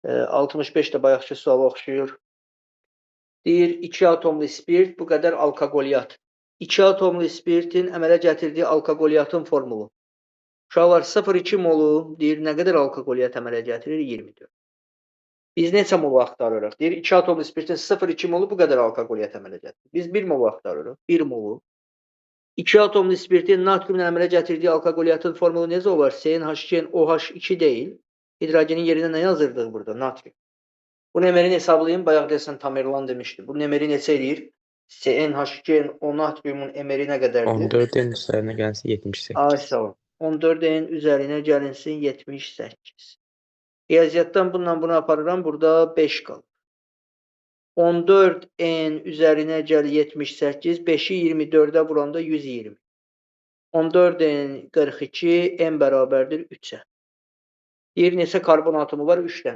65 də bayaqki suala oxşuyur. Deyir, 2 atomlu spirt bu qədər alkoqoliyyat. 2 atomlu spirtin əmələ gətirdiyi alkoqoliyyatın formulu. Uşaqlar, 0,2 molu deyir, nə qədər alkoqoliyyat əmələ gətirir? 24. Biz neçə molu axtarırıq? Deyir, 2 atomlu spirtin 0,2 molu bu qədər alkoqoliyyat əmələ gətirir. Biz 1 molu axtarırıq. 1 molu. 2 atomlu spirtin natriumla əmələ gətirdiyi alkoqoliyyatın formulu necə olar? CnH2nOH2 deyil. Hidrogenin yerinə nə yazırdıq burada? Natrium. Bu MR-ni hesablayın. Bayaq deyəsən Tamerlan demişdi. Bu MR-i neçə eləyir? CnH2nO natriumun MR-i nə qədərdir? 14 N üzərinə gəlsin 78. Ay sağ ol. 14 N üzərinə gəlinsin 78. Riyaziyyatdan bununla bunu aparıram. Burada 5 qalır. 14 N üzərinə gəl 78. 5-i 24-ə vuranda 120. 14 N 42, N bərabərdir 3-ə. Deyir, neçə karbon atomu var? 3 dənə.